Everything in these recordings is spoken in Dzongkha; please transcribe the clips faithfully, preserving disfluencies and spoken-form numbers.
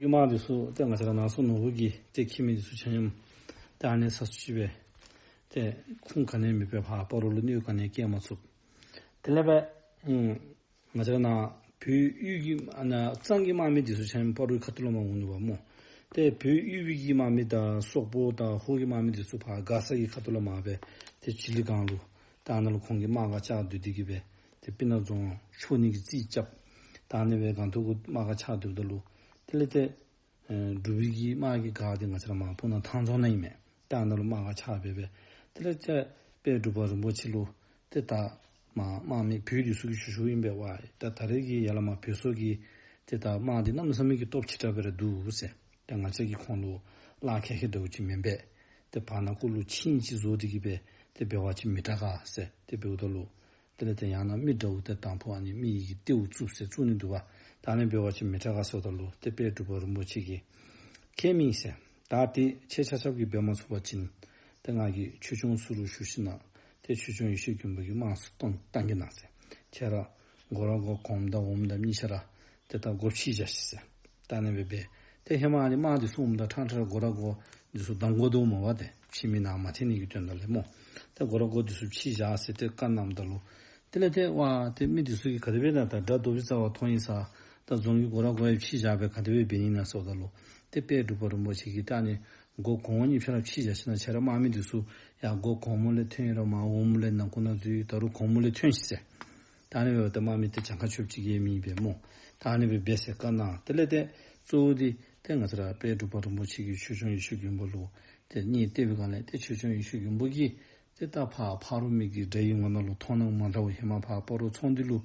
གི་དམག་འདི་ཚུ་ཏེ་ང་བཅས་ར་ནང་སོ་ནོར་བུ་གིས་ཏེ་ཁྱིམ་མི་འདི་ཚུ་ཆ་མཉམ་ཏེ་ཨ་ནི་ས་སུ་ཅིག་སྦེ་ཏེ་ཁུངས་ག་ནི་མེད་པར་ཕར་སྤ་རོ་ལུ་གནོད་ག་ནི་བཀལ་མ་ཚུགས། དེ་ལས་སྦེ་ཨུམ་ང་བཅས་ར་ནཱ་བོད་དབུས་ཀྱི་ཨ་ནཱ་གཙང་གི་དམག་མི་འདི་ཚུ་ཆ་མཉམ་སྤ་རོའི་ཁ་ཐུག་ལུ་མར་འོང་ནུག་པ་སྨོ། ཏེ་བོད་དབུས་པའི་གི་དམག་མི་དང་སོག་པོ་དང་ཧོར་གྱི་དམག་མི་འདི་ཚུ་ཕར་མགར་ས་གི་ཁ་ཐུག་ལུ་མར་སྦེ་ཏེ་བྱི་ལི་སྒང་ལུ་ད་ཨ་ནཱ་ལུ་ཁོང་གིས་དམག་སྒར་བཅག་སྡོད་དེ་གིས་སྦེ་ཏེ་སྤུ་ན་རྫོང་འཕྲོག་ནི་གི་རྩིས་རྐྱབ། ད་ཨ་ནི་སྦེ་སྒང་ཐོག་གུ་དམག་སྒར་ཆགས་སྡོདཔ་ད་ལུ་དེ་ལས་ཏེ་ཨེ་འབྲུག་པའི་གི་དམག་གི་སྒར་འདི་ང་བཅས་ར་མར་སྤུ་ན་ཐང་རྫོང་ནང་ཨིན་མས། ད་ཨ་ནཱ་ལུ་དམག་སྒར་ཆགས་སྦེ་སྦེ་དེ་ལས་ཏེ་དཔལ་འབྲུག་པ་རིན་པོ་ཆེ་ལུ་ཏེ་ད་མར་དམག་མི་བོད་འདི་ཚུ་གིས་ཞུ་ཞུཝ་ཨིན་པས། ཝའེ་ད་ད་རེས་ཀྱི་ཡར་ལས་མར་བོད་སོག་གི་ཏེ་ད་དམག་འདི་གནམ་མེད་ས་མེད་ཀྱི་སྟོབས་ཆེ་དྲགས་སྦེ་ར་འདུག་ཟེར། ཏེ་ང་བཅས་ཀྱིས་ཁོང་ལུ་ལཱ་ཁག་ཁག་འདྲཝ་ཅིག་མེན་པས། ཏེ་བར་ན་ཁོ་ལུ་ཆིངས་ཅིག་བཟོ་སྟེ་གིས་སྦེ་ཏེ་འབད་བ་ཅིན་མི་དྲག་ག་ཟེར་ཏེ་འབདཝ་ད་ལུ་དེ་ལས་ཏེ་ཡང་ན་མི་འདྲཝ་ཏེ་དང་ཕུ་ཨ་ནི་མི་ཡི་གི་ཏེའུ་བཙུགས་ཟེར་བཙུགས་ནི་འདུག་པ། ད་ཨ་ནི་འབད་བ་ཅིན་མི་དྲག་ག་ཟེརཝ་ད་ལུ་ཏེ་དཔལ་འབྲུག་པ་རིན་པོ་ཆེ་གིས་ཁྱད་མེད་ཟེར། ད་ཏེ་ཁྱེད་ཆ་ཁྱབ་ཀྱིས་འབད་མ་ཚུགས་པ་ཅིན་ཏེ་ང་གིས་ཆོས་སྐྱོང་ཚུ་ལུ་ཞུ་ཞིནམ་ལས་ཏེ་ཆོས་སྐྱོང་ཡེ་ཤེས་མགོན་པོ་གི་དམག་ཚུ་གཏང་གཏང་གེ་གནང་ཟེར། ཁྱེད་ར་སྒོ་ར་སྒོ་གོངམ་དང་འོགམ་དང་གཉིས་ཆ་ར་ཏེ་ད་སྒོ་ཕྱེ་བཞག་ཤིག་ཟེར། ད་ཨ་ནི་སྦེ་སྦེ་ཏེ་ཧེ་མ་ཨ་ནི་དམག་འདི་ཚུ་འོངམ་ད་ཕྲང་ཕྲང་སྒོ་ར་སྒོ་འདི་ཚུ་བསྡམ་དགོ་དོ་སྨོ་པ། ཏེ་ཕྱི་མི་ནང་མ་ཐལ་ནི་གི་དོན་དག་ལས་སྨོ། ཏེ་སྒོ་ར་སྒོ་འདི་ཚུ་ཕྱེ་བཞག་ཟེར་ཏེ་བཀའ་གནངམ་ད་ལུ་དེ་ལས་ཏེ་ཝའེ་ཏེ་མི་འདི་ཚུ་གིས་ག་དེ་སྦེ་ད་ད་དགྲ་རྡོ་བི་རྩ་བར་ཐོན་ཡི་ས་ད་རྫོང་གི་སྒོ་ར་སྒོ་ཡང་ཕྱེ་བཞག་སྦེ་ག་དེ་སྦེ་འབད་ནི་ཨིན་ན་ཟེརཝ་ད་ལུ་ཏེ་དཔལ་འབྲུག་པ་རིན་པོ་ཆེ་གིས་ད་ཨ་ནི་སྒོ་གོང་འོག་གཉིས་ཆ་ར་ཕྱེ་བཞག་ཞིནམ་ལས་ཁྱེད་ར་དམག་མི་འདི་ཚུ་ཡར་སྒོ་གོངམ་ལས་ཐོན་ཡི་ར་མར་འོགམ་ལས་ནང་ཁོག་ནང་འཛུལ་ཡི། ད་རུང་གོངམ་ལས་ཐོན་ཤིག་ཟེར། ད་ཨ་ནི་སྦེ་ཏེ་དམག་མི་ཏེ་གྱངས་ཁ་ཆོདཔ་ཅིག་ཡང་མེད་པས་སྨོ། ད་ཨ་ནི་སྦེ་འབད་ཟེར་བཀའ་གནང་། དེ་ལས་ཏེ་གཙོ་བོ་འདི་ཏེ་ང་བཅས་ར་དཔལ་འབྲུག་པ་རིན་པོ་ཆེ་གིས་ཆོས་སྐྱོང་ཡེ་ཤེས་མགོན་པོ་ལུ་ཏེ་སྙན་བཏབ་པའི་སྒང་ལས་ཏེ་ཆོས་སྐྱོང་ཡེ་ཤེས་མགོན་པོ་གིས་ཏེ་ད་ཕར་ཕ་རོལ་མི་གི་དགྲ་ཡི་ངོ་ནང་ལུ་མཐོང་སྣང་མ་འདྲཝ་ཧེ་མ་ཕར་སྤ་རོ་ཚོང་འདུས་ལུ་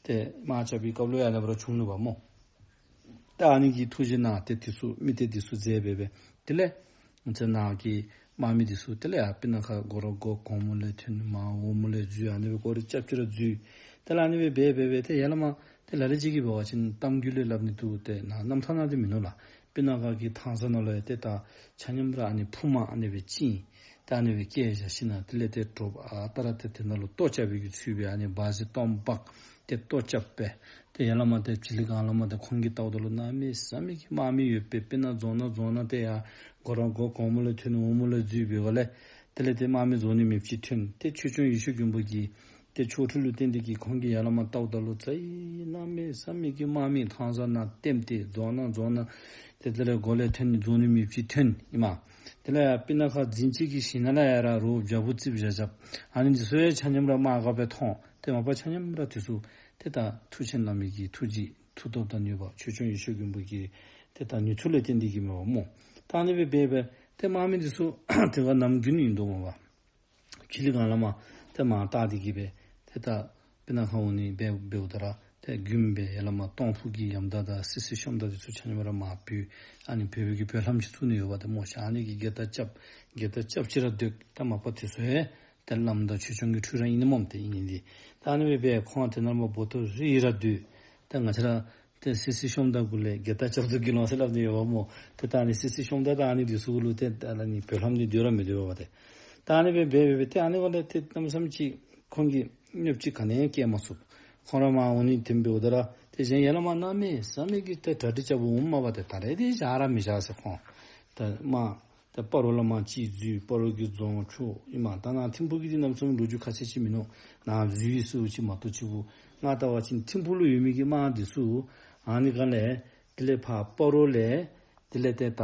ཏེ་དམག་རྐྱབ་པའི་སྐབས་ལུ་ཡང་ལེགས་པར་བྱུང་ནུག་པ་སྨོ། ད་ཨ་ནི་གི་ཐུགས་རྗེ་གནང་སྟེ་འདི་ཚུ་མི་སྡེ་འདི་ཚུ་མཛད་སྦེ་སྦེ་དེ་ལས་ང་བཅས་ནཱ་གི་དམག་མི་འདི་ཚུ་དེ་ལས་ཡར་སྤུ་ན་ཁ་སྒོ་ར་སྒོ་གོངམ་ལས་ཐོན་མར་འོགམ་ལས་འཛུལ་ཨ་ནི་སྦེ་སྐོར་ར་རྐྱབ་ཅི་ར་འཛུལ། དེ་ལས་ཨ་ནི་སྦེ་འབད་འབད་འབད་ཏེ་ཡར་ལས་མར་ཏེ་ལ་ལུ་ཅིག་གིས་འབད་བ་ཅིན་གཏམ་རྒྱུད་ལས་སླབ་ནི་འདུག། ཏེ་ནཱ་རྣམ་ཐར་ནང་འདི་མིན་ནུག་ལགས། སྤུ་ན་ཁ་གི་ཐང་ས་ནང་ལུ་ཡང་ཏེ་ད་ཆ་མཉམ་ར་ཨ་ནི་ཕུབ་མ་ཨ་ནི་སྦེ་བཅིངས། ད་ཨ་ནི་སྦེ་བཀལ་བཞག་ཞིནམ་ལས་དེ་ལས་ཏེ་དྲོ་པ་ཨ་རྟག་ར་ཏེ་དེ་ནང་ལུ་ལྟོ་རྐྱབ་པའི་གི་ཚུལ་སྦེ་ཨ་ནི་འབའ་གཞི་སྟོང་པ་ཏེ་ལྟོ་རྐྱབ་སྦེ་ཏེ་ཡར་ལས་མར་ཏེ་བྱི་ལི་སྒང་ལས་མར་ཏེ་ཁོང་གིས་བལྟཝ་ད་ལུ་གནམ་མེད་ས་མེད་ཀྱི་དམག་མི་ཡོད་པའི་སྤུ་ན་རྫོང་ནང་རྫོང་ནང་ཏེ་ཡར་སྒོ་ར་སྒོ་གོངམ་ལས་ཐོན་འོགམ་ལས་འཛུལ་འབདཝ་ལས་དེ་ལས་ཏེ་དམག་མི་རྫོགས་ནི་མེདཔ་ཅིག་ཐོན། ཏེ་ཆོས་སྐྱོང་ཡེ་ཤེས་མགོན་པོ་གིས་ཏེ་ཆོ་འཕྲུལ་ལུ་བརྟེན་ཏེ་གིས་ཁོང་གིས་ཡར་ལས་མར་བལྟཝ་ད་ལུ་ཙ་ཡི་གནམ་མེད་ས་མེད་ཀྱི་དམག་མི་ཐང་ས་ནང་ལྟེམ་སྟེ་རྫོང་ནང་རྫོང་ནང་ཏེ་དེ་ལས་སྒོ་ལས་ཐོན་རྫོགས་ནི་མེདཔ་ཅིག་ཐོན་ཨིན་མས། དེ་ལས་ཡར་སྤུ་ན་ཁ་འཛིན་བྱེད་ཀྱི་ཞིང་ནང་ལས་ཡར་ར་རོ་བྱ་སྤུ་རྩིགཔ་བཞག་བཞགཔ་ཨ་ནི་འདི་ཚུ་ཡང་ཆ་མཉམ་ར་དམག་སྒར་སྦེ་མཐོང་། ཏེ་མ་པ་ཆ་མཉམ་ར་འདི་ཚུ་ཏེ་ད་མཐུ་ཆེན་བླ་མའི་གི་ཐུགས་རྗེ་མཐུ་སྟོབས་དང་ནུས་པ་ཆོས་སྐྱོང་ཡེ་ཤེས་མགོན་པོ་གི་ཏེ་ད་ནུས་མཐུ་ལུ་བརྟེན་ཏེ་གིས་མས་པ་སྨོ། ད་ཨ་ནི་སྦེ་འབད་འབད་ཏེ་དམག་མི་འདི་ཚུ་དེ་ཁར་གནམ་དགུན་ཨིན་དོ་སྨོ་པ། བྱི་ལི་སྒང་ལས་མར་ཏེ་མར་བལྟ་སྟེ་གིས་སྦེ་ཏེ་ད་སྤུ་ན་ཁ་འོང་ནི་འབད་འབདཝ་ད་ར་ཏེ་དགུན་སྦེ་ཡར་ལས་མར་སྟོང་ཕུ་གི་ཡམ་དག་དང་སི་སི་ཤོམ་དག་འདི་ཚུ་ཆ་མཉམ་ར་མར་བུད། ཨ་ནི་བོད་པའི་གི་བོད་ལྷམ་ཅིག་བཙུགས་ནི་ཡོདཔ་ཏེ་སྨོ་ཤ། ཨ་ནི་གིས་སྒེར་དར་རྐྱབ་སྒེར་དར་རྐྱབ་ཅི་ར་སྡོད། ད་མ་པ་དེ་ཚུ་ཡང་ཏེ་བླམ་དང་ཆོས་སྐྱོང་གི་འཕྲུལ་ར་ཨིན་ནི་སྨོ། ཏེ་ཨིན་ནི་འདི་ད་ཨ་ནི་སྦེ་འབད་ཁོང་དེ་ནང་མར་འབོ་ཏོ་རི་ར་སྡོད། ད་ང་བཅས་ར་ཏེ་སི་སི་ཤོམ་དག་གུ་ལས་སྒེར་དར་རྐྱབ་དོ་གི་ལོང་ཟེར་སླབ་ནི་ཡོདཔ་སྨོ། ཏེ་ད་ཨ་ནི་སི་སི་ཤོམ་དག་དང་ཨ་ནི་འདི་ཚུ་གུ་ལུ་ཏེ་ད་ཨ་ནི་བོད་ལྷམ་འདི་སྡོད་ར་མི་སྡོད་པ་ཏེ། ད་ཨ་ནི་སྦེ་འབད་འབད་འབད་ཏེ་ཨ་ནི་འབདཝ་ལས་ཏེ་གནམ་མེད་ས་མེད་ཅིག་ཁོང་གིས་གནོདཔ་ཅིག་ག་ནི་ཡང་བཀལ་མ་ཚུགས། ཁོང་ར་མར་འོང་ནི་དེ་འབདཝ་ད་ར་ཏེ་གཞན་ཡར་ལས་མར་གནམ་མེད་ས་མེད་ཀྱི་ཏེ་གྲ་སྒྲིག་རྐྱབ་འོངམ་མས་པ་ཏེ། ད་རེས་འདི་བཞག་ར་མི་བཞག་ཟེར་ཁོང་ད་མར་ཏེ་སྤ་རོ་ལས་མར་ཅིག་འཛུལ། སྤ་རོ་གི་རྫོང་འཕྲོག་ཨིན་མས། ད་ནཱ་ཐིམ་ཕུག་གི་འདི་གནམ་མེད་ས་མེད་ལོ་རྒྱུས་ཁ་ཤས་ཅིག་མིན་ནུག། ནཱ་འཛུལ་ཡི་ཟེརཝ་ཅིག་མ་གཏོགས་ཅིག་གུ་ང་བལྟ་བ་ཅིན་ཐིམ་ཕུག་ལུ་ཡོད་མི་གི་དམག་འདི་ཚུ་ཨ་ནི་སྒང་ལས་དེ་ལས་ཕར་སྤ་རོ་ལས་དེ་ལས་ཏེ་ད་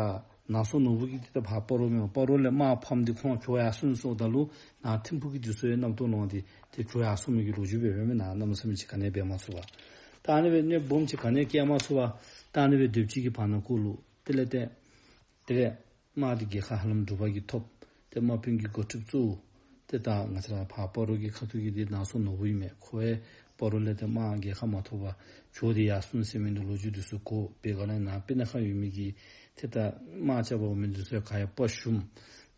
ནང་སོ་ནོར་བུ་གི་འདི་ད་ཕར་སྤ་རོ་མེན་པ། སྤ་རོ་ལས་དམག་ཕམ་སྟེ་ཁོང་བྱོག་ཡར་སོང་ཟེརཝ་ད་ལུ་ནཱ་ཐིམ་ཕུག་གི་འདི་ཚུ་ཡང་རྣམ་རྟོག་ལངས་ཏེ་ཏེ་བྱོག་ཡར་སོང་མི་གི་ལོ་རྒྱུས་སྦེ་སྦེ་མས། ནཱ་གནམ་མེད་ས་མེད་ཅིག་ག་ནི་ཡང་འབད་མ་ཚུགས་པར་ད་ཨ་ནི་སྦེ་གནོདཔ་སྦོམ་ཅིག་ག་ནི་ཡང་བཀལ་མ་ཚུགས་པར་ད་ཨ་ནི་སྦེ་སྡོདཔ་ཅིག་གི་བར་ན་གུ་ལུ་དེ་ལས་ཏེ་དེ་ལས་དམག་འདི་རྒྱལ་ཁ་ཧ་ལམ་འབྲུག་པ་གིས་ཐོབ། ཏེ་དམག་དཔོན་གྱི་འགོ་ཁྲིདཔ་གཙོ་བོ་ཏེ་ད་ང་བཅས་ར་ཕར་སྤ་རོ་གི་ཁ་ཐུག་གི་འདི་ནང་སོ་ནོར་བུ་ཨིན་མས། ཁོ་ཡང་སྤ་རོ་ལས་ཏེ་དམག་རྒྱལ་ཁ་མ་ཐོབ་པར་བྱོག་སྟེ་ཡར་སོང་ཟེར་མི་འདི་ལོ་རྒྱུས་འདི་ཚུ་གོ། དེ་སྒང་ལས་ནཱ་སྤུ་ན་ཁ་ཡོད་མི་གི་ཏེ་ད་དམག་རྐྱབ་པར་འོང་མི་འདི་ཚུ་ཡང་ག་ཡང་དཔའ་ཞུམ།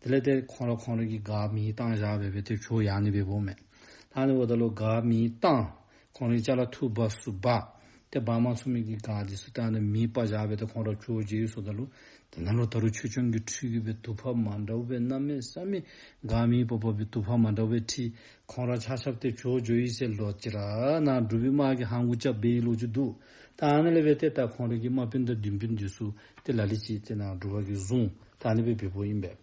དེ་ལས་ཏེ་ཁོང་ར་ཁོང་ར་གི་སྒར་མེ་བཏང་བཞག་སྦེ་སྦེ་ཏེ་བྱོག་ཡར་ནི་སྦེ་འབདཝ་མས། ད་ཨ་ནི་འབདཝ་ད་ལུ་སྒར་མེ་བཏང་། ཁོང་རའི་ཅ་ལ་འཐུ་འབག་ཚུ་འབག། ཏེ་འབག་མ་ཚུགས་མི་གི་སྒར་འདི་ཚུ་ད་ཨ་ནི་མེ་སྤར་བཞག་སྦེ་ཏེ་ཁོང་ར་བྱོག་འགྱོ་ཡི་ཟེརཝ་ད་ལུ་དེ་ནང་ལུ་ད་རུང་ཆོས་སྐྱོང་གི་འཕྲུལ་གྱིས་སྦེ་དུ་པ་མ་འདྲཝ་སྦེ་གནམ་མེད་ས་མེད་སྒར་མེ་སྤར་སྤར་སྦེ་དུ་པ་མ་འདྲཝ་སྦེ་འཁྲིད། ཁོང་ར་ཆ་ཁྱབ་ཏེ་བྱོག་འགྱོ་ཡི་ཟེར་ལོག་ཅི་ར་ནཱ་འབྲུག་པའི་དམག་གིས་ཧང་གུ་རྐྱབ་སྦེ་ཡི་ལོ་རྒྱུས་འདུག། ད་ཨ་ནི་ལས་འབད་ཏེ་ད་ཁོང་ར་གི་དམག་དཔོན་དང་འདུན་དཔོན་འདི་ཚུ་ཏེ་ལ་ལུ་ཅིག་ཏེ་ནཱ་འབྲུག་པ་གིས་བཟུང་། ད་ཨ་ནི་སྦེ་འབདཝ་ཨིན་པས།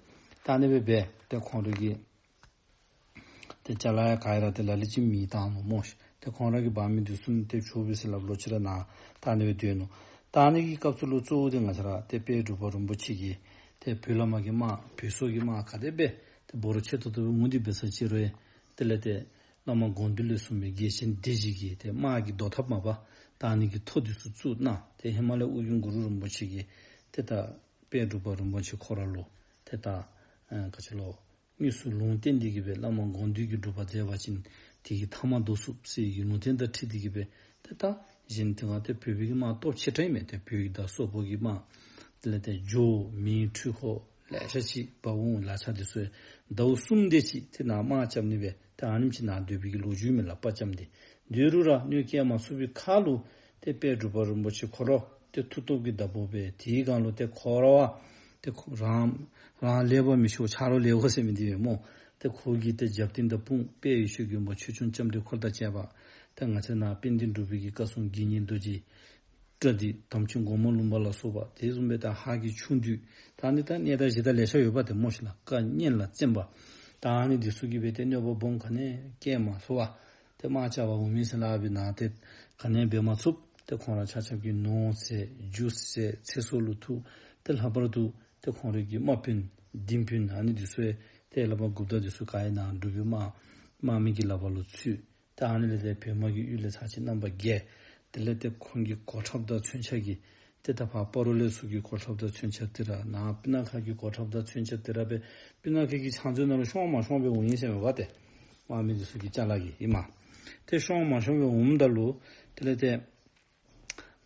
ད་ཨ་ནི་སྦེ་འབད་ཏེ་ཁོང་ར་གི་ཏེ་ཅ་ལ་ཡང་ག་ར་ཏེ་ལ་ལུ་ཅིག་མེ་བཏང་ནུག་སྨོ་ཤིག། ཏེ་ཁོང་ར་གི་འབངས་མི་འདི་ཚུ་ཏེ་བྱོག་པས་ཟེར་སླབ་ལོ་ཅིག་ར་ནཱ་ད་ཨ་ནི་སྦེ་སྡོད་ནུག། ད་ཨ་ནི་གི་སྐབས་སུ་ལུ་གཙོ་བོ་འདི་ང་བཅས་ར་ཏེ་དཔལ་འབྲུག་པ་རིན་པོ་ཆེ་གིས་ཏེ་བོད་ལས་མར་གྱི་དམག་བོད་སོག་གི་དམག་ག་དེ་སྦེ་ཏེ་འབོར་ཆེ་ཏོག་ཏོ་སྦེ་འོང་སྟེ་འབད་ས་ཅིག་རུང་དེ་ལས་ཏེ་བླ་མ་དགོངས་འདུས་ལས་གསུངས་པའི་རྒྱལ་ཆེན་སྡེ་བཞི་གི་ཏེ་དམག་གི་བཟློག་ཐབས་མ་པ་ད་ཨ་ནི་གི་ཐོ་འདི་ཚུ་བཙུགས་གནང་། ཏེ་ཧེ་མ་ལས་ཨོ་རྒྱན་གུ་རུ་རིན་པོ་ཆེ་གིས་ཏེ་ད་དཔལ་འབྲུག་པ་རིན་པོ་ཆེ་ཁོ་ར་ལུ་ཏེ་ད་ཨ་ག་ཅི་ལོ་དངོས་སུ་ལུང་བསྟན་ཏེ་གིས་སྦེ་བླ་མ་དགོངས་འདུས་ཀྱི་སྒྲུབ་པ་མཛད་པ་ཅིན་དེ་གི་མཐའ་མ་བཟློག་ཚུགས་ཟེར་གྱི་ལུང་བསྟན་དང་འཁྲིལ་ཏེ་གིས་སྦེ་ཏེ་ད་གཞན་དེ་སྒང་ཏེ་བོད་པའི་གི་དམག་སྟོབས་ཆེ་དྲགས་ཨིན་མས། ཏེ་བོད་ཀྱི་དང་སོག་པོ་གི་དམག་དེ་ལས་ཏེ་འཇོ་མེ་འཕྲུལ་འཁོར་ལེ་ཤ་ཅིག་འབག་འོང་། ལག་ཆ་འདི་ཚུ་ཟླཝ་གསུམ་དེ་ཅིག་ཏེ་ནཱ་དམག་རྐྱབ་ནི་སྦེ་ཏེ་ཨ་ནེམ་ཅིག་ནཱ་སྡོད་པའི་གི་ལོ་རྒྱུས་མས་ལགས། དཔའ་བཅམ་སྟེ་སྡོད་རུང་ར་གནོད་སྐྱེལ་མ་ཚུགས་པའི་ཁར་ལུ་ཏེ་དཔལ་འབྲུག་པ་རིན་པོ་ཆེ་ཁོ་ར་ཏེ་མཐུ་སྟོབས་ཀྱི་བདག་པོ་སྦེ་དེའི་སྒང་ལུ་ཏེ་ཁོ་ར་བ་ཏེ་ཁོ་རང་རང་ལེགས་པར་མི་ཤེས་ཆ་རོགས་ལེགས་པར་ཟེར་མི་འདི་སྦེ་སྨོ། ཏེ་ཁོ་གི་ཏེ་རྒྱབ་རྟེན་དང་དཔུང་དཔལ་ཡེ་ཤེས་མགོན་པོ་ཆོས་སྐྱོང་ལྕམ་དྲལ་འཁོར་དང་བཅས་པ་ཏེ་ང་བཅས་ནཱ་དཔལ་ལྡན་འབྲུག་པའི་གི་བཀའ་སྲུང་དགེ་བསྙེན་རྡོ་རྗེ་བཀྲ་འདི་དམ་ཅན་སྒོ་མོ་ལུང་པ་ལ་སོགས་པ་དེ་བཟུམ་སྦེ་ད་ཧཱ་གི་ཆུང་བདུད་ད་ནི་ད་གནས་བདག་གཞི་བདག་ལེ་ཤ་ཡོད་པ་ཏེ་སྨོ་ཤིག་ལགས། བཀའ་གཉན་ལ་བཙན་པ་ད་ཨ་ནི་འདི་ཚུ་གིས་སྦེ་ཏེ་གནོད་པ་སྦོམ་ག་ནི་བཀལ་མ་ཚུགས་པར་ཏེ་དམག་རྐྱབ་པར་འོང་མི་ཟེར་སླབ་པའི་ནང་ཏེ་ག་ནི་འབད་མ་ཚུགས། ཏེ་ཁོང་ར་ཆ་ཁྱབ་ཀྱིས་ནོར་བསད་རྒྱུ་བསད་ཚེ་སྲོག་ལུ་ཐུག། ཏེ་ལྷག་པར་དུ་ཏེ་ཁོང་རའི་གི་དམག་དཔོན་འདུན་དཔོན་ཨ་ནི་འདི་ཚུ་ཡང་ཏེ་བླ་མ་གུཔྟ་འདི་ཚུ་ག་ཡང་ནཱ་འབྲུག་པའི་དམག་དམག་མི་གི་ལག་པར་ལུ་ཚུད། ཏེ་ཨ་ནི་ལས་ཏེ་བོད་དམག་གི་གཡུལ་ལས་ཚར་གཅིག་རྣམ་པར་རྒྱལ། དེ་ལས་ཏེ་ཁོང་གི་གོ་ཁྲབ་དང་མཚོན་ཆ་གིས་ཏེ་ད་ཕར་སྤ་རོ་ལས་ཚུར་གྱི་གོ་ཁྲབ་དང་མཚོན་ཆ་དེ་ར་ནཱ་སྤུ་ན་ཁ་གི་གོ་ཁྲབ་དང་མཚོན་ཆ་དེ་ར་སྦེ་སྤུ་ན་ཁ་གི་ཕྱག་མཛོད་ནང་ལུ་ཤོང་མ་ཤོང་སྦེ་འོང་ཡི་ཟེར་མས་པ་ཏེ། དམག་མི་འདི་ཚུ་གི་ཅ་ལ་གིས་ཨིན་མས། ཏེ་ཤོང་མ་ཤོང་སྦེ་འོངམ་ད་ལུ་དེ་ལས་ཏེ་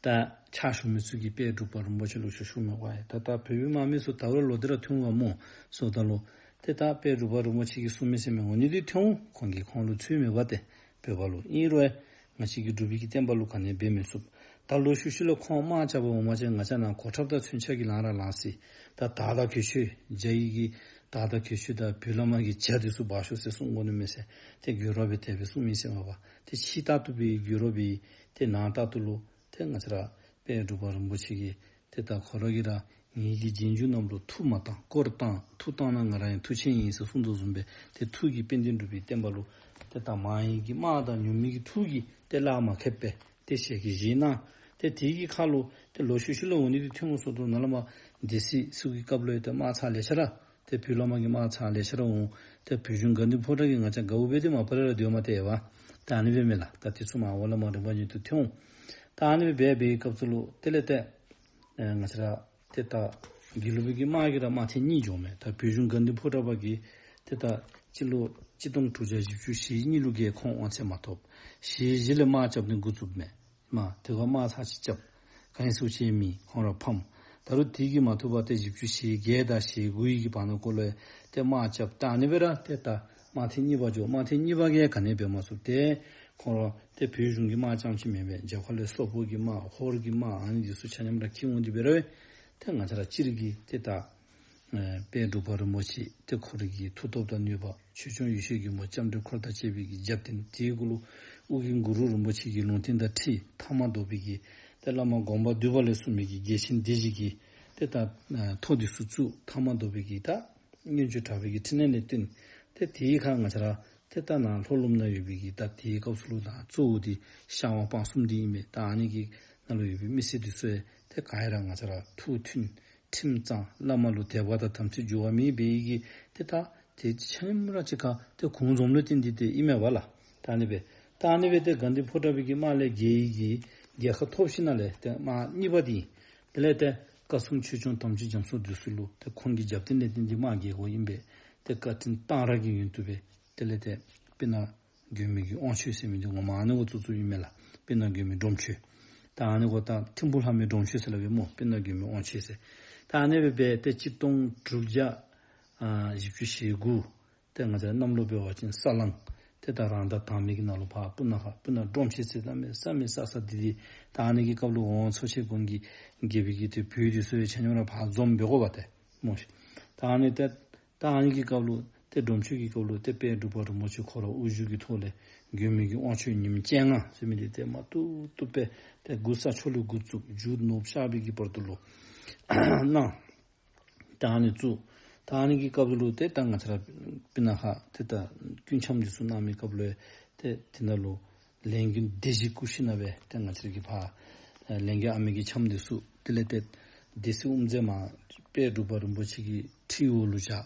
ད་ཕྱག་ཞུ་མི་ཚུ་གིས་དཔལ་འབྲུག་པ་རིན་པོ་ཆེ་ལུ་ཞུ་ཞུཝ་མས་པ། ད་ད་བོད་པའི་དམག་མི་ཚུ་ད་རུང་ལོག་སྟེ་ར་ཐོན་འོང་ག་སྨོ་ཟེརཝ་ད་ལུ་ཏེ་ད་དཔལ་འབྲུག་པ་རིན་པོ་ཆེ་གིས་གསུངས་མི་ཟེར་མི་འོང་ནི་འདི་ཐོན་འོང་། ཁོང་གིས་ཁོང་ལུ་ཚུད་མེད་པ་ཏེ། བོད་པ་ལུ་ཨིན་རུང་ང་བཅས་ཀྱི་འབྲུག་པའི་གི་བསྟན་པ་ལུ་ག་ནི་འབད་མི་ཚུགས། ད་ལོག་ཤུལ་ཤུལ་ལུ་ཁོང་དམག་རྐྱབ་པར་འོང་པ་ཅིན་ང་བཅས་ནཱ་གོ་ཁྲབ་དང་མཚོན་ཆ་གིས་ལང་ར་ལང་སི། ད་དར་དང་གོས་ཆེན་རྒྱ་ཡི་གི་དར་དང་གོས་ཆེན་དང་བོད་བླ་མ་གི་ཇ་འདི་ཚུ་འབག་ཤོག་ཟེར་གསུང་དགོ་ནི་མས་ཟེར་ཏེ་དགོད་བྲ་སྦེ་དེ་སྦེ་གསུངས་མི་ཟེར་མས་པ། ཏེ་ཕྱི་ལྟར་དུ་སྦེ་དགོད་བྲ་སྦེ་ཏེ་ནང་ལྟར་དུ་ལུ་ཏེ་ང་བཅས་ར་དཔལ་འབྲུག་པ་རིན་པོ་ཆེ་གིས་ཏེ་ད་ཁོ་ར་གིས་ར་ངེ་གི་རྗེས་འཇུག་རྣམས་ལུ་མཐུ་མ་བཏང་དཀོར་བཏང་། མཐུ་བཏང་ན་ང་རང་ཡང་མཐུ་ཆེན་ཡིན་ཟེར་གསུངས་དོ་བཟུམ་སྦེ་ཏེ་མཐུ་གིས་དཔལ་ལྡན་འབྲུག་པའི་བསྟན་པ་ལུ་ཏེ་ད་མང་ཡི་གི་དམག་དང་ཉུང་མི་གི་མཐུ་གིས་ཏེ་གླགས་མ་ཁེལ་བས། ཏེ་ཞལ་གྱིས་བཞེས་གནང་། ཏེ་དེ་གི་ཁར་ལུ་ཏེ་ལོག་ཤུལ་ཤུལ་ལུ་འོང་ནི་འདི་ཐོན་འོང་ཟེརཝ་ད་ནཱ་ལས་མར་སྡེ་སྲིད་ཚུ་གི་སྐབས་ལུ་ཡང་ཏེ་དམག་ཚར་ལེ་ཤ་ར་ཏེ་བོད་བླ་མ་གི་དམག་ཚར་ལེ་ཤ་ར་འོང་། ཏེ་བོད་གཞུང་དགའ་ལྡན་ཕོ་བྲང་གིས་ང་བཅས་དགའཝ་སྦེ་ཏེ་མ་པ་ར་ར་སྡོད་མ་སྟེར་བས། ད་ཨ་ནི་སྦེ་མས་ལགས། ད་དེ་ཚུ་མར་འོག་ལས་མར་རིམ་པ་བཞིན་དུ་ཐོན་འོང་། ད་ཨ་ནི་སྦེ་འབད་བའི་སྐབས་སུ་ལུ་དེ་ལས་ཏེ་ཨེ་ང་བཅས་ར་ཏེ་ད་དགེ་ལུགས་པའི་གི་དམག་གིས་ར་དམག་ཐེངས་གཉིས་འགྱོཝ་མས། ད་བོད་གཞུང་དགའ་ལྡན་ཕོ་བྲང་པ་གིས་ཏེ་ད་སྤྱི་ལོ་གཅིག་སྟོང་དྲུག་བརྒྱ་བཞི་བཅུ་ཞེ་གཉིས་ལུ་རྒྱལ་ཁོངས་དབང་ཚད་མ་ཐོབ། ཞེ་བཞི་ལས་དམག་རྐྱབ་ནི་འགོ་བཙུགསཔ་མས། མ་དེ་ཁར་དམག་ཚར་གཅིག་རྐྱབ། ག་ནི་ཚུ་ཅིག་མེད། ཁོང་ར་ཕམ། ད་རུང་དེ་གིས་མ་བཏུབ་པར་ཏེ་བཞི་བཅུ་ཞེ་བརྒྱད་དང་ཞེ་དགུ་ཡི་གི་བར་ན་ཀོ་ལུ་ཡང་ཏེ་དམག་རྐྱབ། ད་ཨ་ནི་སྦེ་ར་ཏེ་ད་དམག་ཐེངས་གཉིས་པ་འགྱོ། དམག་ཐེངས་གཉིས་པ་གིས་ག་ནི་འབད་མ་ཚུགས། ཏེ་ཁོང་ར་ཏེ་བོད་གཞུང་གི་དམག་རྐྱངམ་ཅིག་མེན་པར་རྒྱབ་ཁ་ལས་སོག་པོ་གི་དམག་ཧོར་གྱི་དམག་ཨ་ནི་འདི་ཚུ་ཆ་མཉམ་ར་འཁྱིད་འོང་སྟེ་འབད་རུང་ཏེ་ང་བཅས་ར་སྤྱིར་གྱི་ཏེ་ད་ཨེ་དཔལ་འབྲུག་པ་རིན་པོ་ཆེ་ཏེ་ཁོ་རའི་གི་མཐུ་སྟོབས་དང་ནུས་པ་ཆོས་སྐྱོང་ཡེ་ཤེས་མགོན་པོ་ལྕམ་དྲལ་འཁོར་དང་བཅས་པའི་གི་རྒྱབ་རྟེན་དེའི་གུ་ལུ་ཨོ་རྒྱན་གུ་རུ་རིན་པོ་ཆེ་གི་ལུང་བསྟན་དང་འཁྲིལ་མཐའ་དམག་བཟློག་པའི་གི་ཏེ་བླ་མ་དགོངས་པ་འདུས་པ་ལས་གསུངས་མི་གི་རྒྱལ་ཆེན་སྡེ་བཞི་གི་ཏེ་ད་ཨ་ཐོ་འདི་ཚུ་བཙུགས། མཐའ་དམག་བཟློག་པའི་གི་ད་མངོན་སྤྱོད་དྲག་པོའི་གི་ཕྲིན་ལས་ལས་བརྟེན་ཏེ་དེའི་ཁར་ང་བཅས་ར་ཏེ་ད་ནཱ་ལྷོ་ལུངམ་ནང་ཡོད་པའི་གི་ད་དེའི་སྐབས་སུ་ལུ་ད་གཙོ་བོ་འདི་ཤར་ཝང་སྤ་གསུམ་འདི་ཨིན་མས། ད་ཨ་ནི་གི་ནང་ལུ་ཡོད་པའི་མི་སེར་འདི་ཚུ་ཡང་ཏེ་ག་ར་ང་བཅས་ར་ཐུགས་མཐུན་ཁྲིམས་གཙང་བླ་མ་ལུ་དད་པ་དང་དམ་ཚིག་འགྱུར་བ་མེད་པའི་གི་ཏེ་ད་ཏེ་ཆ་མཉམ་ར་གཅིག་ཁར་ཏེ་གུང་འཛོམས་ལུ་བརྟེན་ཏེ་ཏེ་ཨིན་མས་པ་ལགས། ད་ཨ་ནི་སྦེ་ད་ཨ་ནི་སྦེ་ཏེ་དགའ་ལྡན་ཕོ་བྲང་པའི་གི་དམག་ལས་རྒྱལ་བའི་གི་རྒྱལ་ཁ་ཐོབ་ཞིནམ་ལས་ཏེ་དམག་གཉིས་པ་འདི་དེ་ལས་ཏེ་བཀའ་སྲུང་ཆོས་སྐྱོང་དམ་ཅན་རྒྱ་མཚོ་འདི་ཚུ་ལུ་ཏེ་ཁོང་གི་རྒྱབ་རྟེན་ལས་བརྟེན་ཏེ་དམག་རྒྱལ་དགོཔ་ཨིན་པས། ཏེ་བཀའ་དྲིན་གཏང་རག་གི་ཡོན་དུ་སྦེ་དེ་ལས་ཏེ་སྤུ་ན་མགོན་མེད་ཀྱི་དབང་ཆོས་ཟེར་མི་འདི་ངོ་མ་ཨ་ནི་གུ་བཙུགས་བཙུགསཔ་ཨིན་མས་ལགས། སྤུ་ན་མགོན་མེད་འབྲོམ་ཆོས། ད་ཨ་ནི་གུ་ད་ཐིམ་ཕུ་ལྷ་མོའི་འབྲོམ་ཆོས་ཟེར་སླབ་པས་སྨོ། སྤུ་ན་མགོན་མེད་དབང་ཆོས་ཟེར། ད་ཨ་ནི་སྦེ་འབད་ཏེ་གཅིག་སྟོང་དྲུག་བརྒྱ་ཨ་བཞི་བཅུ་ཞེ་དགུ་ཏེ་ང་བཅས་གནམ་ལོ་འབད་བ་ཅིན་ས་གླང་། ཏེ་ད་རང་ཟླ་དང་པའི་གི་ནང་ལུ་ཕར་སྤུ་ན་ཁ་སྤུ་ན་འབྲོམ་ཆོས་ཟེར་གནམ་མེད་ས་མེད་ས་ས་འདི་འདི་ད་ཨ་ནི་གི་སྐབས་ལུ་ཝང་ཚོ་ཆེན་དགོན་གྱི་དགེ་བའི་གི་ཏེ་བུ་འདི་ཚུ་ཡང་ཆ་མཉམ་ར་ཕར་འཛོམས་འབད་དགོ་པ་ཏེ་སྨོ་ཤིག། ད་ཨ་ནི་ཏེ་ད་ཨ་ནི་གི་སྐབས་ལུ་ཏེ་འབྲོམ་ཆོས་ཀྱི་སྐབས་ལུ་ཏེ་དཔལ་འབྲུག་པ་རིན་པོ་ཆེ་ཁོ་ར་དབུ་བཞུགས་ཀྱི་ཐོག་ལས་ མགོན་པོའི་གི་དབང་ཕྱུག་ཉིནམ་བཅོ་ལྔ་ཟེར་མི་འདི་ཏེ་མ་བཏུབ་བཏུབ་སྦེ་ཏེ་འགོ་ས་ཕྱོགས་ལས་འགོ་བཙུགས་མཇུག་ནོར་བུ་ཤར་བའི་གི་བར་དུ་ལུ་གནང་། ད་ཨ་ནི་བཙུགས། ད་ཨ་ནི་གི་སྐབས་ལུ་ཏེ་ད་ང་བཅས་ར་སྤུ་ན་ཁ་ཏེ་ད་སྐུ་འཆམ་འདི་ཚུ་གནང་མི་སྐབས་ལུ་ཏེ་དེ་ནང་ལུ་ལས་མགོན་སྡེ་བཞི་བཀུག་ཞིནམ་ལས་ཏེ་ང་བཅས་ར་གི་ཕར་ཨ་ལས་མགོན་ཨ་མའི་གི་འཆམ་འདི་ཚུ་དེ་ལས་ཏེ་སྡེ་སྲིད་དབུ་མཛད་མ་དཔལ་འབྲུག་པ་རིན་པོ་ཆེ་གི་ཁྲི་འོག་ལུ་བཞག།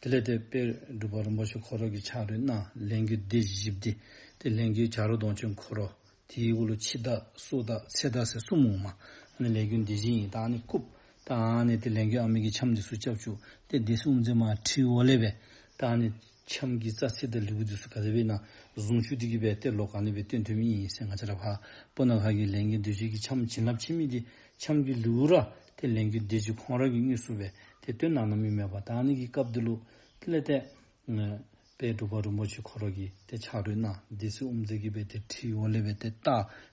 དེ་ལས་ཏེ་དཔལ་འབྲུག་པ་རིན་པོ་ཆེ་ཁོ་ར་གིས་ཕྱག་རོལ་གནང་། ལས་མགོན་སྡེ་བཞི་པ་འདི་ཏེ་ལས་མགོན་བྱ་རོག་གདོང་ཅན་ཁོ་ར། དེའི་འོག་ལུ་འཆི་བདག་སྲོག་བདག་ཚེ་བདག་ཟེར་གསུམ་འོང་མས། ཨ་ནི་ལས་མགོན་སྡེ་བཞི་ཨིན། ད་ཨ་ནི་བཀུག། ད་ཨ་ནི་ཏེ་ལས་མགོན་ཨ་མའི་གི་འཆམ་འདི་ཚུ་རྐྱབ་བཅུག། ཏེ་སྡེ་སྲིད་དབུ་མཛད་མ་ཁྲི་འོག་ལས་སྦེ་ད་ཨ་ནི་འཆམ་གྱི་རྩ་ཚིག་དང་ལེའུ་འདི་ཚུ་ག་དེ་སྦེ་ཨིན་ན་བཟུང་བཅུག་སྟེ་གི་སྦེ་ཏེ་ལོག་ག་ནི་སྦེ་བཏོན་བཏོནམ་ཨིན་ཟེར། ང་བཅས་ར་ཕར་སྤུ་ན་ཁ་གི་ལས་མགོན་སྡེ་བཞི་གི་འཆམ་བྱིན་རླབས་ཆེ་མི་འདི་འཆམ་གྱི་ལེའུ་ར་ཏེ་ལས་མགོན་སྡེ་བཞི་ཁོང་ར་གིས་དངོས་སུ་སྦེ་ཏེ་བཏོན་གནང་གནངམ་ཨིན་མས་པ། ད་ཨ་ནི་གི་སྐབས་འདི་ལུ་དེ་ལས་ཏེ་ཨ་དཔལ་འབྲུག་པ་རིན་པོ་ཆེ་ཁོ་ར་གིས་ཏེ་ཕྱག་རོལ་གནང་། སྡེ་སྲིད་དབུ་མཛད་ཀྱིས་སྦེ་ཏེ་ཁྲི་འོག་ལས་སྦེ་ཏེ་ད་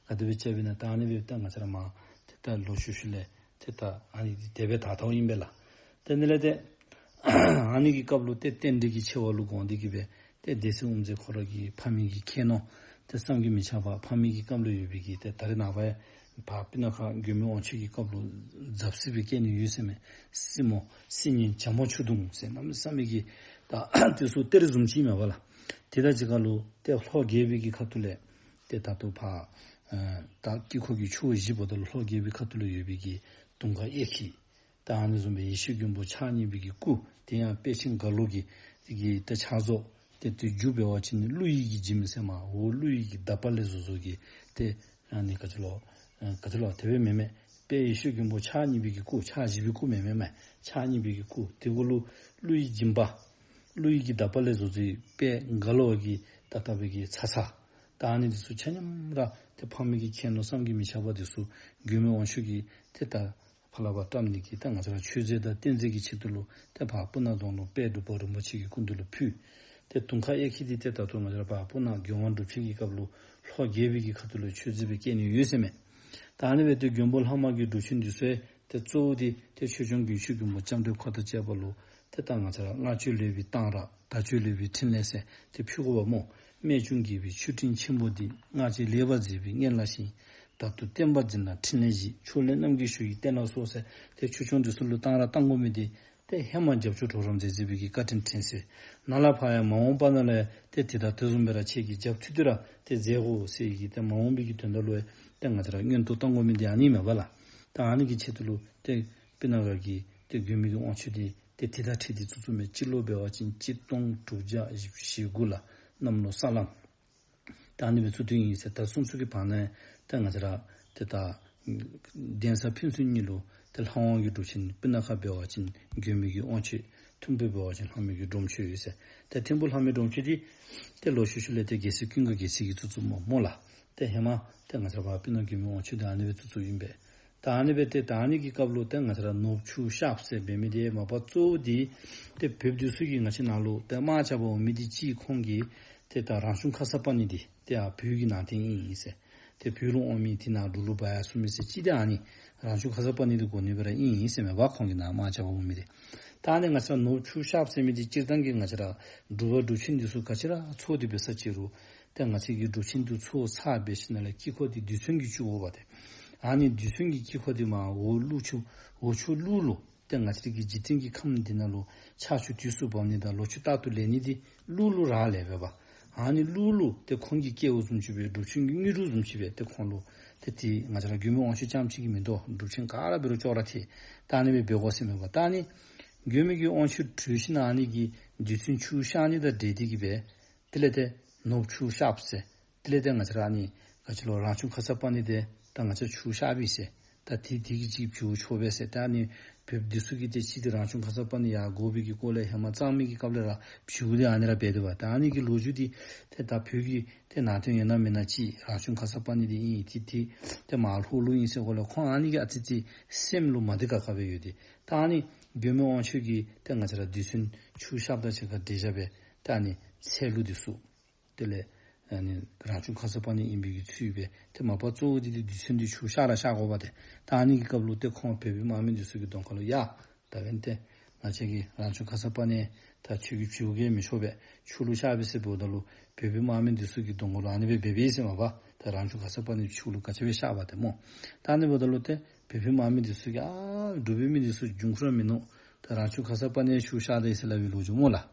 ག་དེ་སྦེ་རྐྱབ་ཨིན་ན་ད་ཨ་ནི་སྦེ་ཏེ་ང་བཅས་ར་མར་ཏེ་ད་ལོག་ཤུལ་ཤུལ་ལས་ཏེ་ད་ཨ་ནི་དེ་སྦེ་ད་ལྟོ་ཨིན་པས་ལགས། ཏེ་དེ་ལས་ཏེ་ཨ་ནི་གི་སྐབས་ལུ་ཏེ་རྟེན་འབྲེལ་གྱི་ཆེ་བ་ལུ་དགོངས་ཏེ་གི་སྦེ་ཏེ་སྡེ་སྲིད་དབུ་མཛད་ཁོ་ར་གི་ཕ་མེས་ཀྱི་ཁྱད་ནོར་ཏེ་བསམ་གྱིས་མི་ཁྱབ་པ་ཕ་མེས་ཀྱི་སྐབས་ལུ་ཡོད་པའི་གི་ཏེ་ད་རེས་ནངས་པ་ཡང་ཕར་སྤུ་ན་ཁ་མགོན་པོའི་དབང་ཕྱུག་གི་སྐབས་ལུ་རྫབ་རྩེ་སྦེ་བཀལ་ནི་ཡོད་ཟེར་མས། སྲིན་མོ་སྲིན་ཉིན་བྱ་མོ་ཆུ་དུང་ཟེར་གནམ་མེད་ས་མེད་ཀྱི་ད་དེ་ཚུ་གཏེར་བཟུམ་ཅིག་མས་པ་ལགས། དེ་དང་གཅིག་ཁར་ལུ་ཏེ་ལྷོ་རྒྱལ་པོའི་གི་ཁ་ཐུག་ལས་ཏེ་ད་ལྟོ་ཕར་ཨ་ད་དཀྱིལ་འཁོར་གྱི་ཕྱོགས་བཞི་འབདཝ་ད་ལུ་ལྷོ་རྒྱལ་པོའི་ཁ་ཐུག་ལུ་ཡོད་པའི་གི་དུང་དཀར་གཡས་འཁྱིལ། ད་ཨ་ནི་བཟུམ་སྦེ་ཡེ་ཤེས་མགོན་པོ་ཕྱག་གཉིས་པའི་གི་སྐུ། དེ་ཡང་དཔལ་ཆེན་རྒྭ་ལོ་གི་གི་ཏེ་ཕྱག་བཟོ། ཏེ་དེ་རྒྱུ་འབད་བ་ཅིན་ཀླུ་ཡི་གི་འཇིམ་ཟེར་མས། འོག་ཀླུ་ཡི་གི་འདབ་པ་ལས་བཟོ་བཟོཝ་གི་ཏེ་ཨ་ནི་ག་ཅི་ལོ་ཨ་ག་ཅི་ལོ་དེ་སྦེ་མེན་མས། དཔལ་ཡེ་ཤེས་མགོན་པོ་ཕྱག་གཉིས་པའི་གི་སྐུ། ཕྱག་བཞི་པའི་སྐུ་མེན་མས་མས། ཕྱག་གཉིས་པའི་གི་སྐུ། དེ་གུ་ལུ་ཀླུ་ཡི་འཇིམ་པ་ཀླུ་ཡི་གི་འདབ་པ་ལས་བཟོ་བཟོཝ་དཔལ་རྒྭ་ལོ་གི་ད་ལྟ་བུ་གི་ཚ་ཚ། ད་ཨ་ནི་འདི་ཚུ་ཆ་མཉམ་ར་ཏེ་ཕ་མེས་ཀྱི་ཁྱད་ནོར་བསམ་གྱིས་མི་ཁྱབ་པ་འདི་ཚུ་མགོན་པོའི་དབང་ཕྱུག་གིས་ཏེ་ད་ཕར་ལས་ཕར་བཀྲམ་ནི་གི་ད་ང་བཅས་ར་མཆོད་རྫས་དང་རྟེན་རྫས་ཀྱི་ཆེད་དུ་ལུ་ཏེ་ཕར་སྤུ་ན་རྫོང་ལུ་དཔལ་འབྲུག་པ་རིན་པོ་ཆེ་གི་སྐུ་མདུན་ལུ་ཕུལ། ཏེ་དུང་དཀར་གཡས་འཁྱིལ་འདི་ཏེ་ད་ལྟོ་ང་བཅས་ར་ཕར་སྤུ་ན་མགོན་དབང་སྒྲུབ་ཆེན་གྱི་སྐབས་ལུ་ལྷོ་རྒྱལ་པོའི་གི་ཁ་ཐུག་ལུ་མཆོད་རྫས་སྦེ་བཀལ་ནི་ཡོད་ཟེར་མས། ད་ཨ་ནི་སྦེ་ཏེ་མགོན་པོ་ལྷ་མོ་གི་སྒྲུབ་ཆེན་འདི་ཚུ་ཏེ་གཙོ་བོ་འདི་ཏེ་ཆོས་སྐྱོང་མགོན་ཆེན་མགོན་པོ་ལྕམ་དྲལ་འཁོར་དང་བཅས་པ་ལུ་ཏེ་ད་ང་བཅས་ར་སྔགས་བཅོལ་ལེགས་པའི་གཏང་རག། དར་ལྕོག་ལེགས་པའི་ཕྲིན་ལས་ཟེར་ཏེ་ཕུལ་དགོ་པ་སྨོ། རྨད་བྱུང་དགྱེས་པའི་མཆོད་སྤྲིན་ཆེན་པོ་འདི། སྔགས་ཀྱི་ལེགས་པར་མཛད་པའི་མངལ་ལ་ཞིང་། བདག་ཏུ་བསྟན་པ་འཛིན་ལ་ཕྲིན་ལས་བཞི། ཕྱོགས་ལས་རྣམ་རྒྱལ་ཞུ་ཡི་བསྟན་ལ་གསོལ་ཟེར་ཏེ་ཆོས་སྐྱོང་འདི་ཚུ་ལུ་གཏང་རག་གཏང་དགོ་མི་འདི་ཏེ་ཧེ་མ་རྒྱབ་སྐྱོར་གྲོགས་རམ་མཛད་མཛད་པའི་གི་བཀའ་དྲིན་དྲན་ཟེར། ནཱ་ལས་ཕར་ཡང་མ་འོངས་པ་ནང་ལས་ཏེ་དེ་དང་དེ་བཟུམ་སྦེ་ར་ཁྱེད་ཀྱིས་རྒྱབ་མཐུད་དེ་ར་ཏེ་མཛད་དགོ་ཟེར་གི་ཏེ་མ་འོངས་པའི་གི་དོན་དག་ལུ་ཏེ་ང་བཅས་ར་མངོན་མཐོ་གཏང་དགོ་མི་འདི་ཨ་ནི་མས་པ་ལགས། ད་ཨ་ནི་གི་ཆེད་དུ་ལུ་ཏེ་སྤུ་ན་ཁ་གི་ཏེ་མགོན་པོའི་གི་དབང་ཕྱུག་འདི་ཏེ་དེ་དང་འཁྲིལ་ཏེ་བཙུགས་བཙུགསཔ་མས། སྤྱི་ལོ་འབད་བ་ཅིན་གཅིག་སྟོང་དྲུག་བརྒྱ་བཞི་བཅུ་ཞེ་དགུ་ལུ་གནམ་ལོ་ས་ལམ། ད་ཨ་ནི་སྦེ་བཙུགས་བཙུགསཔ་ཨིན་ཟེར། ད་གསུང་ཚུལ་གྱི་བར་ན་ཏེ་ང་བཅས་ར་ཏེ་ད་གདན་ས་ཕན་ཚུན་གཉིས་ལུ་ཏེ་ལྷ་དབང་གི་སྒྲུབ་ཆེན་སྤུ་ན་ཁ་འབད་བ་ཅིན་མགོན་པོའི་གི་དབང་ཕྱུག། ཐིམ་ཕུ་འབད་བ་ཅིན་ལྷ་མོའི་གི་སྒྲོམ་མཆོད་ཡོད་ཟེར། ཏེ་ཐིམ་ཕུ་ལྷ་མོའི་སྒྲོམ་མཆོད་འདི་ཏེ་ལོག་ཤུལ་ཤུལ་ལས་ཏེ་རྒྱལ་སྲས་ཀུན་དགའ་རྒྱལ་མཚན་གྱིས་བཙུགས་བཙུགསཔ་སྨོ་སྨོ་ལགས། ཏེ་ཧེ་མ་ཏེ་ང་བཅས་ར་ཕར་སྤུ་ན་མགོན་པོའི་དབང་ཕྱུག་འདི་ཨ་ནི་སྦེ་བཙུགས་བཙུགསཔ་ཨིན་པས། ད་ཨ་ནི་སྦེ་ཏེ་ད་ཨ་ནི་གི་སྐབས་ལུ་ཏེ་ང་བཅས་ར་ནོར་བུ་ཆུ་གཤགསཔ་ཟེར་འབད་མི་འདི་མ་པ་གཙོ་བོ་འདི་ཏེ་བོདཔ་འདི་ཚུ་གིས་ང་བཅས་ནཱ་ལུ་ཏེ་དམག་རྐྱབ་པར་འོང་མི་འདི་གཅིག་ཁོང་གིས་ཏེ་ད་རང་བྱུང་ཁ་སར་པ་ཎི་འདི་ཏེ་ཨ་བོད་ཀྱི་ནང་རྟེན་ཨིན་ཟེར། ཏེ་བོད་ལུ་འོང་མི་འདི་ནཱ་འབྲུག་ལུ་འབག་ཡར་སོང་མི་ཟེར་ཅིག་ཏེ་ཨ་ནི་རང་བྱུང་ཁ་སར་པ་ཎི་འདི་དགོ་ནི་སྦེ་ར་ཨིན་ཟེར་མས་པ། ཁོང་གིས་ནཱ་དམག་རྐྱབ་པར་འོང་མི་འདི། ད་ཨ་ནི་ང་བཅས་ར་ནོར་བུ་ཆུ་གཤགསཔ་ཟེར་མི་འདི་སྤྱིར་བཏང་གི་ང་བཅས་ར་སྒྲུབ་པ་སྒྲུབ་ཆེན་འདི་ཚུ་ག་ཅི་ར་ཚོགས་ཏེ་འབད་ས་ཅིག་རུང་ཏེ་ང་བཅས་ཀྱིས་སྒྲུབ་ཆེན་འདི་ཚོགས་ཚར་འབད་ཞིནམ་ལས་དཀྱིལ་འཁོར་འདི་རྡུལ་ཚོན་གྱིས་བསྐྱུར་དགོ་པ་ཏེ། ཨ་ནི་རྡུལ་ཚོན་གྱི་དཀྱིལ་འཁོར་འདི་མར་འོག་ཀླུ་ཆུ་འོག་ཆུ་ཀླུ་ལུ་ཏེ་ང་བཅས་ཀྱི་འཇིག་རྟེན་གྱི་ཁམས་འདི་ནང་ལུ་ཆར་ཆུ་དུས་སུ་འབབ་ནི་དང་ལོ་ཕྱུགས་རྟག་ཏུ་ལེགས་ནི་འདི་ཀླུ་ལུ་རག་ལས་པས་པ། ཨ་ནི་ཀླུ་ལུ་ཏེ་ཁོང་གི་སྐལཝ་བཟུམ་ཅིག་སྦེ་སྒྲུབ་ཆེན་གྱི་དངོས་གྲུབ་བཟུམ་ཅིག་སྦེ་ཏེ་ཁོང་ལུ་ཏེ་ཏེ་ང་བཅས་ར་མགོན་པོའི་དབང་ཕྱུག་རྐྱངམ་ཅིག་གི་མིང་ཐོག་སྒྲུབ་ཆེན་ག་ར་འབད་རུང་ཅོག་ར་འཐད། ད་ཨ་ནི་སྦེ་འབད་དགོ་ཟེར་མས་པ། ད་ཨ་ནི་མགོན་པོའི་གི་དབང་ཕྱུག་གྲོལ་ཞིནམ་ཨ་ནི་གི་རྡུལ་ཚོན་ཆུ་གཤགས་ནི་དང་འབྲེལ་ཏེ་གི་སྦེ་དེ་ལས་ཏེ་ནོར་བུ་ཆུ་གཤགསཔ་ཟེར། དེ་ལས་ཏེ་ང་བཅས་ར་ཨ་ནི་ག་ཅི་ལོ་རང་བྱུང་ཁ་སར་པ་ཎི་འདི་ད་ང་བཅས་ཆུ་གཤགསཔ་ཨིན་ཟེར། ད་དེ་དེ་གིས་ཅིག་བྱུང་ཆོག་པས་ཟེར། ད་ཨ་ནི་བོདཔ་འདི་ཚུ་གིས་ཏེ་ཅིག་ཏེ་རང་བྱུང་ཁ་སར་པ་ཎི་ཡར་དགོ་པའི་གི་སྐོར་ལས་ཧེ་མ་གཙང་མའི་གི་སྐབས་ལས་ར་བྱུང་སྟེ་ཨ་ནི་ར་འབད་དོ་བ། ད་ཨ་ནི་གི་ལོ་རྒྱུས་འདི་ཏེ་ད་བོད་ཀྱི་ཏེ་ནང་རྟེན་ཡོད་ན་མེད་ན་ཅིག་རང་བྱུང་ཁ་སར་པ་ཎི་འདི་ཨིན་ཏེ་ཏེ་ཏེ་མར་ལྷོ་ལུ་ཨིན་ཟེར་སྐོར་ལས་ཁོང་ཨ་ནི་གིས་ཨ་ཙི་ཙི་སེམས་ལུ་མ་བདེ་ཁག་ཁ་སྦེ་ཡོད་དེ། ད་ཨ་ནི་མགོན་པོའི་དབང་ཕྱུག་གིས་ཏེ་ང་བཅས་ར་རྡུལ་ཚོན་ཆུ་གཤགསཔ་དང་གཅིག་ཁར་འབྲེལ་བཞག་སྦེ་ད་ཨ་ནི་ཚལ་ལུ་འདི་ཚུ་དེ་ལས་ཨ་ནི་རང་བྱུང་ཁ་སར་པ་ཎི་ཨིན་པའི་གི་ཚུལ་སྦེ་ཏེ་མ་པ་གཙོ་བོ་འདི་ཏེ་རྡུལ་ཚོན་འདི་ཆུ་གཤགས་ར་གཤགས་དགོ་པ་ཏེ། ད་ཨ་ནི་གི་སྐབས་ལུ་ཏེ་ཁོང་བོད་པའི་དམག་མི་འདི་ཚུ་གི་གདོང་ཁ་ལུ་ཡ་ད་འབདན་ཏེ་ ང་བཅས་ཀྱིས་རང་བྱུང་ཁ་སར་པ་ཎི་ད་ཁྱོད་ཀྱིས་བྱིའུ་གིས་མི་ཆོག་པས། ཆུ་ལུ་བཤགས་པས་ཟེར་འབདཝ་ད་ལུ་བོད་པའི་དམག་མི་འདི་ཚུ་གིས་གདོང་ཁ་ལུ་ཨ་ནི་སྦེ་འབད་འབདཝ་ཨིན་ཟེར་མས་པ། ད་རང་བྱུང་ཁ་སར་པ་ཎི་ཆུ་ལུ་ག་ཅི་སྦེ་བཤགས་པ་ཏེ་སྨོ། ད་ཨ་ནི་འབདཝ་ད་ལུ་ཏེ་བོད་པའི་དམག་མི་འདི་ཚུ་གིས་ཨ་འབྲུག་པའི་མི་འདི་ཚུ་འབྱུང་ཁུངས་ར་མིན་ནུག། ད་རང་བྱུང་ཁ་སར་པ་ཎི་ཆུ་བཤགས་ད་ཡི་ཟེར་སླབ་པའི་ལོ་རྒྱུས་སྨོ་ལགས།